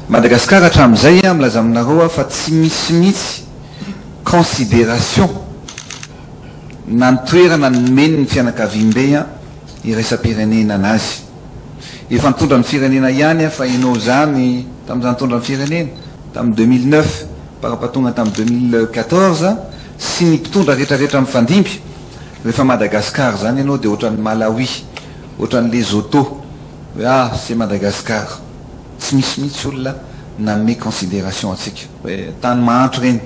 Madagascar hatramin'izay milaza aminareo aho fa tsy misy mihitsy considération na ny toerana nomeny ny fianakaviambe iraisam-pirenena anazy. Efa nitondra ny firenena ihany aho fa enao zany tamin'izaho nitondra ny firenena tamin'ny 2009 parapatonga tamin'ny 2014 sy ny mpitondra retraretra mifandimby rehefa Madagascar zany ianao dia ohatran'ny Malawi, ohatran'ny Lesotho hoe ah c'est Madagascar. Tsy misy mihitsy olona nanome considération antsika hoe tany mahantra ireny,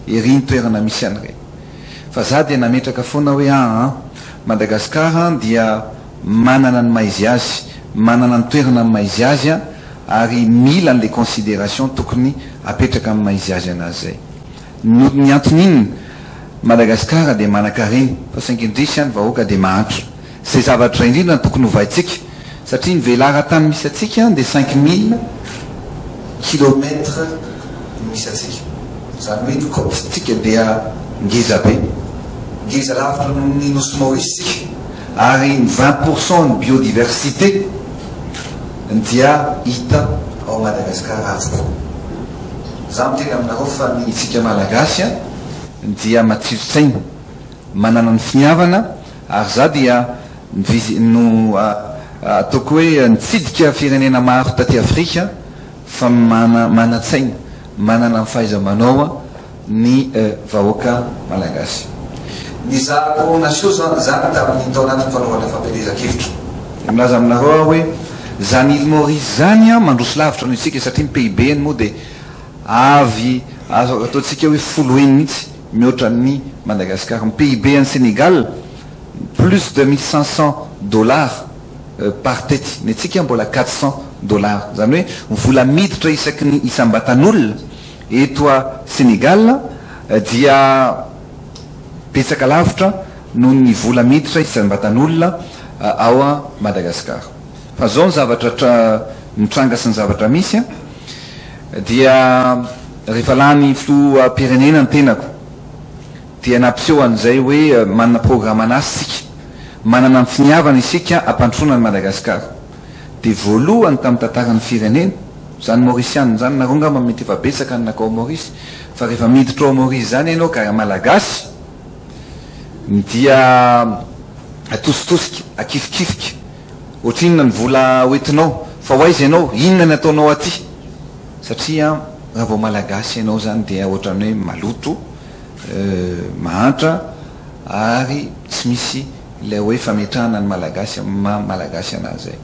ery ny toerana misy an'ireny. Fa za dia nametraka foana hoe aa Madagascar dia manana ny maha izy azy, manana ny toerana amin'ny maha izy azy ary mila an'ilay considération tokony apetraka amin'ny maha izy azy anazy zay. Noho ny antony inona? Madagascar dia manankarena fa saingy indrisy ny vahoaka dia mahantra. Izay zavatra izay indrindra no tokony hovaintsika satria ny velaran-tany misy antsika dia 5000 kilomètres no misy antsika. Izany hoe ny côte-ntsika dia ngeza be. Ngeza lavitra noho ny nosy Maurice isika ary ny 20 pourcent ny biodiversité dia hita ao Madagascar avokoa. Za miteny aminareo fa ny isika Malagasy dia matsiro-tsaina, manana ny finiavana ary za dia no ataoko hoe nitsidika firenena maro taty Afrika fa manan-tsaina, manana ny fahaiza-manao ny vahoaka Malagasy. Nizahako naseho zany tamin'ny tao anatin'ny fanaovana fampielezan-kevitra. Milaza aminareo aho hoe zany Île Maurice zany mandroso lavitra noho isika satria ny PIB-ny moa dia avy azo ataontsika hoe folo heny mihitsy mihoatra an'i Madagascar. Ny PIB an'i Sénégal plus de 1500 dollars par tête, ny antsika mbola 400 dollars. Izany hoe ny vola miditra isaky ny isam-batan'olona eto Sénégal dia betsaka lavitra noho ny vola miditra isam-batan'olona ao Madagascar. Fa zao ny zavatra mitranga sy ny zavatra misy dia rehefa lany filoham-pirenena ny tenako dia nampiseho an'izay hoe manana programan'asa isika, manana ny finiavana isika hampandrosoana an'i Madagasikara. Dia voalohany tamin'ny tantaran'ny firenena, izany Maurisiana izany, nareo angamba mety efa betsaka ny nakao Maurice, fa rehefa miditra ao Maurice izany ianao ka Malagasy dia atositosika, akifikifika, ohatrinona ny vola hoentinao, fa ho aiza ianao, inona ny ataonao aty? Satria raha vao Malagasy ianao izany dia ohatran'ny hoe maloto, mahantra ary tsy misy ilay hoe fametrahana ny Malagasy amin'ny maha Malagasy anazy izay.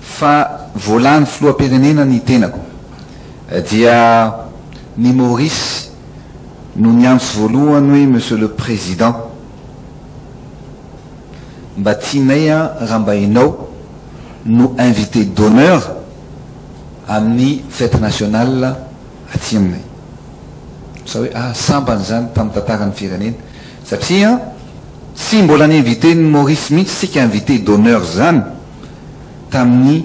Fa vao lany filoham-pirenena ny tenako dia ny Maurice no niantso voalohany hoe Monsieur le Président, mba tianay raha mba ianao no invité d'honneur amin'ny fête nationale aty aminay. Sa hoe ah sambany izany tamin'ny tantaran'ny firenena satria tsy mbola ni-inviter-n'i Maurice mihitsy isika invité d'honneur izany tamin'ny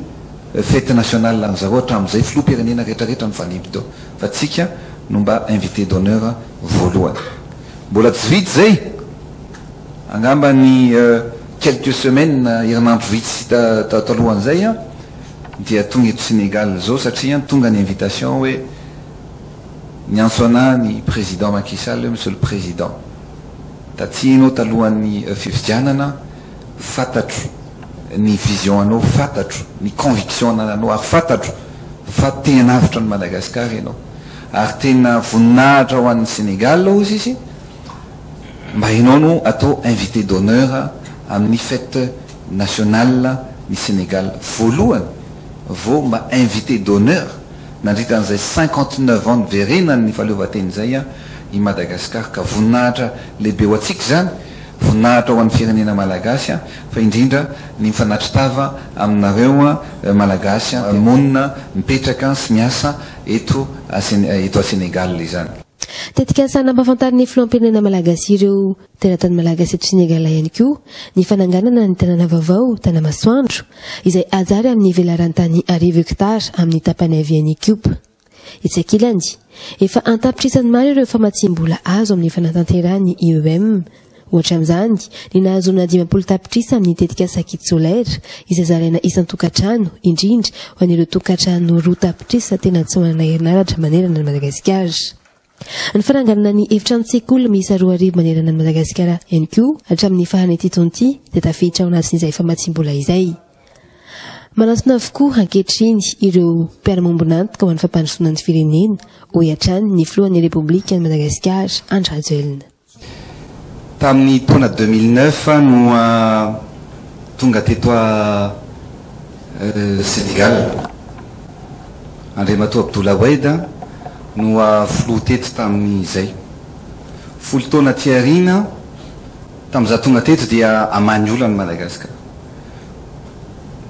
fête nationale an-dry zareo hatramin'izay filoham-pirenena rehetrarehetra nifandimby teo fa tsika no mba invité d'honneur voalohany. Mbola tsy vita izay angamba ny quelques semaines herinandro vitsy talohan'izay dia tonga eto Sénégal izao satria tonga ny invitation hoe niantso anah ny président Macky Sall hoe monsieur le président taty ianao talohan'ny fifidianana fantatro ny vision anao, fantatro ny conviction anananao ary fantatro fa te hanavotra an'i Madagascar ianao ary tena voninahitra ho an'ny Sénégal hozy izy mba ianao no atao invité d'honneur amin'ny fête nationale ny Sénégal voalohany vao mba invité d'honneur nandritra an'izay 59 ans niverenany ny fahaleovantena izay i Madagascar ka voninahitra lehibe ho antsika izany, voninahitra ho an'ny firenena malagasy fa indrindra ny mifanatri-tava aminareo malagasy monina, mipetraka sy miasa eto eto Sénégal izany. Tetikasa nampahafantarin'ny filoham-pirenena malagasy ireo teratany malagasy eto Sénégal ihany koa ny fananganana ny tanàna vaovao Tanamasoandro izay hajary amin'ny velaran-tany 1000 hektara amin'ny tapany havian'i Ikopa. Etsy ankilany, efa an-tapitrisany maro ireo famatsiam-bola azo amin'ny fanatanterahana ny IEM. Ohatra amin'izany, ny nahazoana 50 tapitrisa amin'ny tetikasa kit solaire, izay zaraina isan-tokantrano, indrindra ho an'ireo tokantrano 2 tapitrisa tena tsy manana herinaratra manerana an'i Madagasikara. Ny fananganana ny efitranon-tsekoly miisa 2000 manerana an'i Madagasikara ihany koa hatramin'ny faran'ity taona ity dia tafiditra ao anatin'izay famatsiam-bola izay. Manantona avokoa ankehitriny ireo mpiara-mombon'antoka ho an'ny fampandrosoana ny firenena, hoy hatrany ny filohan'ny Repoblikan'i Madagasikara, Andry Rajoelina. Tamin'ny taona 2009 no tonga teto Sénégal. Andriamatoa Abdoulaye Wade no filoha teto tamin'izay. Folo taona aty aoriana, tamin'izaho tonga teto dia amany olana Madagasikara.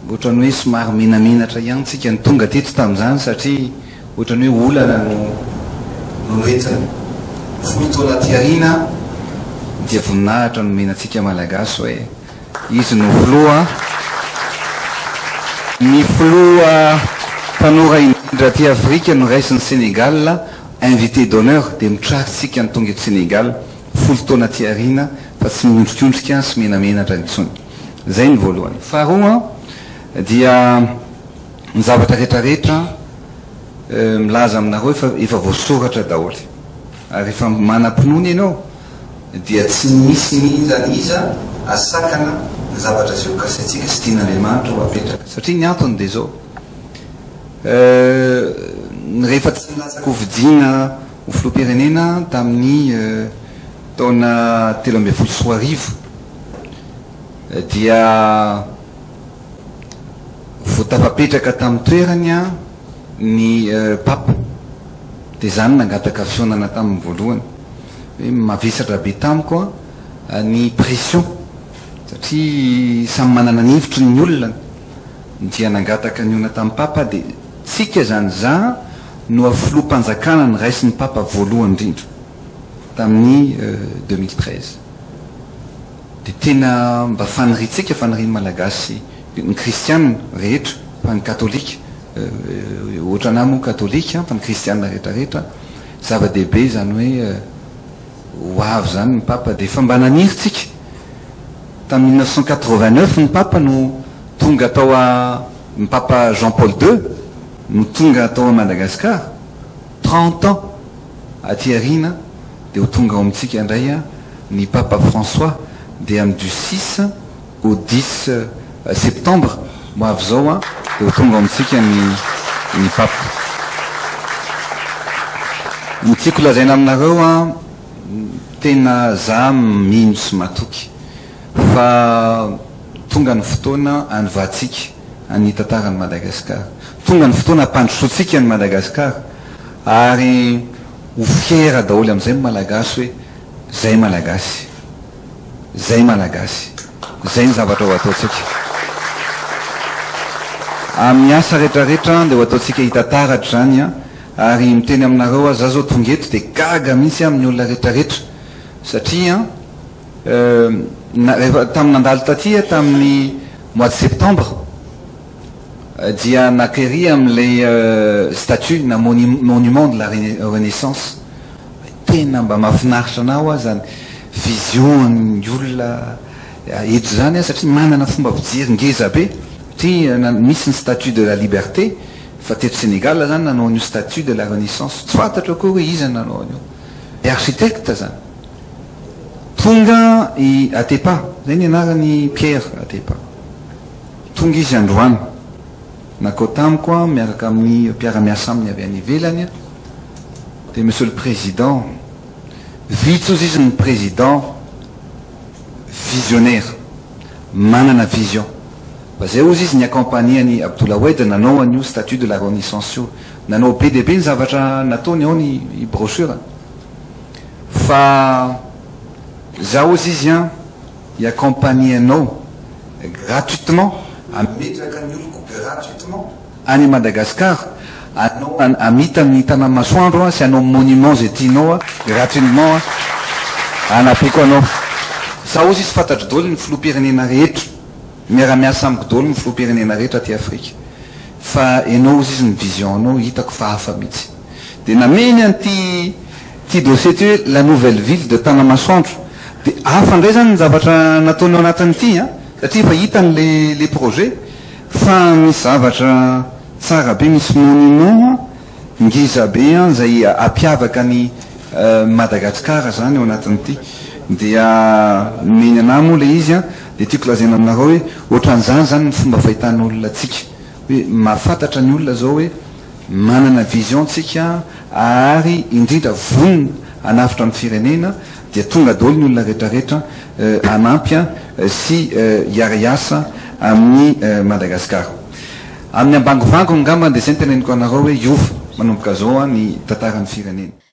Ohatran'ny hoe somary menamenatra ihany tsika ny tonga teto tamin'izany satria ohatran'ny hoe olana no no noentina. Folo taona aty aoriana dia voninahitra nomena antsika Malagasy hoe izy no filoha, ny filoha tanora indrindra aty Afrika noraisin'i Sénégal invité d'honneur dia mitrary tsika ny tonga eto Sénégal folo taona aty aoriana fa tsy miondrikondrika sy menamenatra intsony. Izay ny voalohany. Faharoa dia ny zavatra rehetra rehetra milaza aminareo efa efa voasoratra daholo. Ary rehefa manam-pinoana ianao dia tsy misy n'iza n'iza asakana ny zavatra izay ho kasaintsika sy tian'Andriamanitra ho apetraka. Satria ny antony dia izao, rehefa tsy nilatsaka ho fidiana ho filoham-pirenena tamin'ny taona 2013 dia vao tafapetraka tamin'ny toerany ny Papa dia za no nangataka fihaonana taminy voalohany hoe mavesatra be tamiko ny pression satria samy manana ny hevitry ny olona dia nangataka nihaona tamin'ny Papa dia tsika zany za no filoham-panjakana niraisin'ny Papa voalohany indrindra tamin'ny 2013. Dia tena mba faniriantsika, fanirian'ny Malagasy, ny kristiana rehetra, fa ny katolika, ohatranà moa katolika, fa ny kristiana rehetra rehetra, zava-dehibe izany hoe ho avy izany ny Papa. Dia efa mba naniry tsika, tamin'ny 1989 ny Papa no tonga tao a, ny Papa Jean Paul deux no tonga tao a Madagascar, 30 ans aty aoriana dia ho tonga ao amintsika indray ny Papa François dia amin'ny du 6 au 10 septembre ho avy izao dia ho tonga ao amintsika ny ny Papa. Ny tiako lazaina aminareo tena za mino sy matoky fa tonga ny fotoana hanovantsika ny tantaran'i Madagasikara. Tonga ny fotoana hampandrosoantsika an'i Madagasikara ary ho fier daholo amin'izay ny Malagasy hoe zay Malagasy, zay Malagasy, zay ny zavatra ho ataontsika. Amin'ny asa retraretra dia ho ataontsika hita taratra izany an, ary miteny aminareo aho, za zao tonga eto dia gaga mihitsy aho amin'ny olona retraretra satria an, rehefa tamin'ny nandalo taty aho tamin'ny mois de septembre dia naka ery amin'ilay statue na monument de la renaissance, tena mba mahafinaritra anah hoa zany vision ny olona eto zany satria manana fomba fijery ngeza be satria misy ny statue de la liberté fa teto Sénégal zany nanao an'io statue de la renaissance, tsy fantatro akory hoe iza nanao an'io, le architecte zany tonga i Atepa, zay ny anarany Pierre Atepa, tonga izy androany nakao tamiko an miaraka amin'ny mpiara-miasa aminy avy any ivelany an, dia Monsieur le Président, vitsy ozy izy ny Président visionnaire, manana vision, fa zay ozy izy ni-accompagner an'i Abdoulaye Wade nanao an'io statue de la Renaissance io, nanao be dia be ny zavatra nataony ao ny brochure, fa za ozy izy an hi-accompagner anao gratuitement, hametraka ny oloko gratuitement any Madagascar, anao hamita ny Tanà-masoandro sy hanao monument zay tianao gratuitement hanampiako anao. Za ozy izy fantatro daholo ny filoham-pirenena rehetra, miara-miasa amiko daholo ny filoham-pirenena rehetra aty Afrika, fa enao ozy izy ny vision anao hitako fa hafa mihitsy. Dia nameny an'ity ity dossier ity hoe la nouvelle ville de Tanà-masoandro. Dia hafa indray izany ny zavatra nataony ao anatin'ity an, satria efa hitany le le projet fa misy zavatra tsara be, misy monument ngeza be an izay hampiavaka an'i Madagascar izany ao anatin'ity. Dia nomeny anah moa ilay izy an, dia tiako lazaina aminareo hoe ohatran'izany izany ny fomba fahitan'olona antsika, hoe mahafantatra ny olona izao hoe Manana vision tsika ary indrindra vonona hanavotra ny firenena dia tonga daholo ny olona rehetra rehetra hanampy sy hiara-hiasa amin'i Madagascar. Amin'ny ambangovangony ngambany dia izay no teneniko anareo hoe hiova manomboka zao ny tantaran'ny firenena.